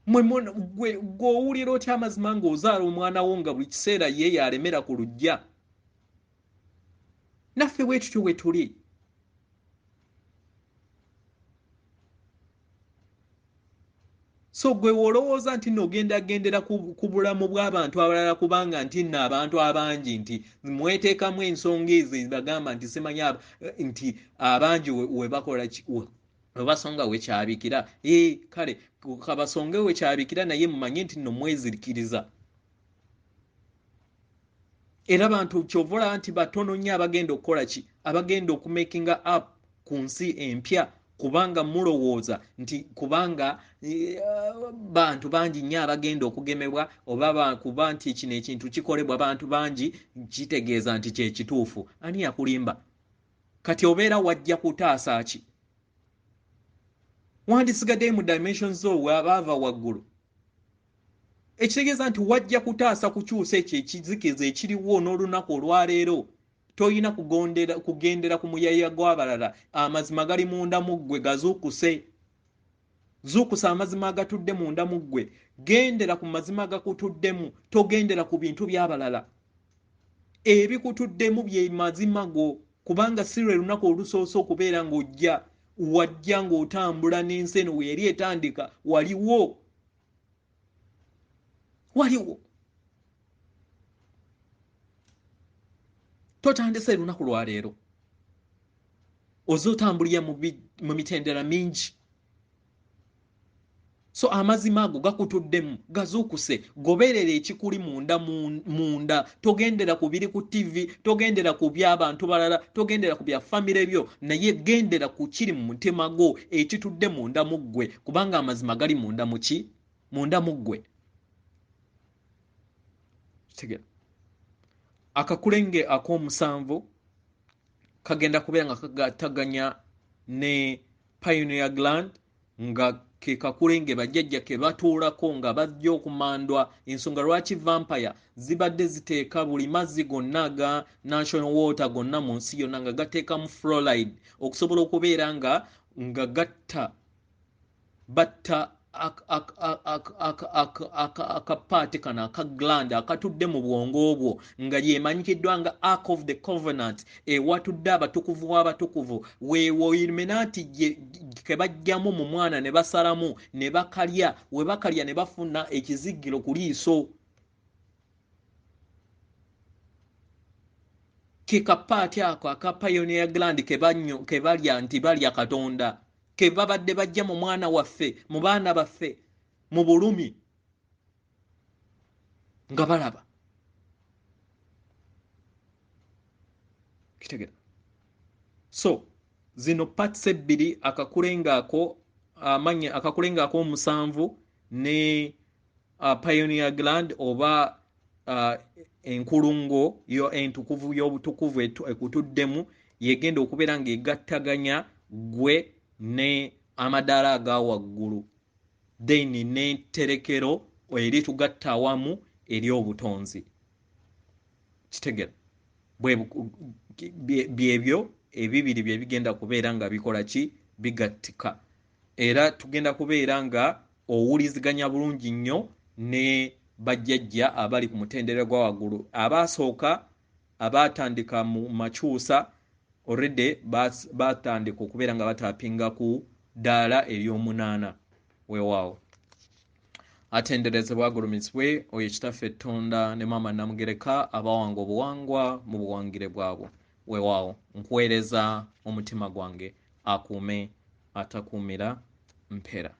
Gwe owulira otya amazima ng'ozaala omwana wo nga buli kiseera ye yalemera ku luggya? Naffe bwe tutyo bwe tuli. So gwe olowooza nti nno ogenda gendera ku bulamu bw'abantu abalala, kubanga nti nno abantu abangi nti mweteekamu ensonga ezo ezibagamba nti simanyi nti abangi we bakola ki, Webasonga wekyabikira, kale kabasonge wekyabikira, naye mumanye nti nno mwezirikiriza. Era bantu ky'ova nti batono nnyo abagenda okukola ki, abagenda okumakinga up ku nsi empya, kubanga mulowooza nti kubanga bantu bangi nnyo abagenda okugemebwa, oba kuba nti kino ekintu kikolebwa bantu bangi, kitegeeza nti kye kituufu. Ani yakulimba? Kati obeera wajja kutaasa ki? Wandisigaddeyo mu dimensions zo baava waggulu. Ekitegeeza nti wajja kutaasa kukyusa ekyo ekizikiza ekiriwo n'olunaku olwaleero. Toyina kugendera ku muyaya gw'abalala. Amazima gali munda mu ggwe, gazuukuse. Zuukusa amazima agatudde munda mu ggwe. Gendera ku mazima agakutuddemu, togendera ku bintu by'abalala. Ebikutuddemu bye mazima go, kubanga si lwe lunaku olusoose okubeera ng'ojja, wajja ng'otambula n'ensi eno we yali etandika, waliwo. Waliwo. Totandise lunaku lwaleero, oze otambulira mu mitendera mingi. So amazima ago gakutuddemu, gazuukuse. Goberera ekikuli munda munda. Togendera ku biri ku TV, togendera ku by'abantu balala, togendera ku bya famire byo, naye gendera ku kiri mu mutima gwo, ekitudde munda mu ggwe, kubanga amazima gali munda mu ki? Munda mu ggwe. Tegera. Akakulenge ak'omusanvu kagenda kubeera nga kagattaganya ne pineal gland, nga ke kakulenge bajjajja ke batuulako nga bajja okumandwa. Ensonga lwaki vampire zibadde ziteeka buli mazzi gonna aga national water gonna mu nsi yonna nga gateekamu fluoride okusobola okubeera nga gatta batta akapaati kano aka gland akatudde mu bwongo obwo, nga yemanyikiddwa nga Ark of the Covenant, ewatudde abatukuvu w'abatukuvu. Weewo Illuminati ke bajjamu mu mwana ne basalamu ne bakalya, we bakalya ne bafuna ekizigiro ku liiso. Ke kapaati ako aka pineal gland ke balya nti balya Katonda, ke babadde bajja mu mwana waffe, mu baana baffe, mu bulumi nga balaba. Kitegera. So zino parts ebbiri, akakulenga ako amanya, akakulenga ako omusanvu ne pineal gland oba enkulungo yo entukuvu y'obutukuvu ekutuddemu, yegenda okubeera ng'egattaganya ggwe ne amadaala aga waggulu, then n'enterekero eritugatta awamu ery'obutonzi. Kitegera. Byebyo ebibiri bye bigenda kubeera nga bikola ki? Bigattika. Era tugenda kubeera nga owuliziganya bulungi nnyo ne bajjajja abali ku mutendera gwa waggulu. Abaasooka abaatandika mu makyusa already batandika okubeera nga batapinga ku ddaala ery'omunaana. Weewaawo. Atenderezebwa agulumizibwe oyo Kitaffe Ttonda ne Maama Namugereka abawanga obuwangwa mu buwangire bwabwo. Weewaawo. Nkuweereza omutima gwange, akuume atakuumira mpera.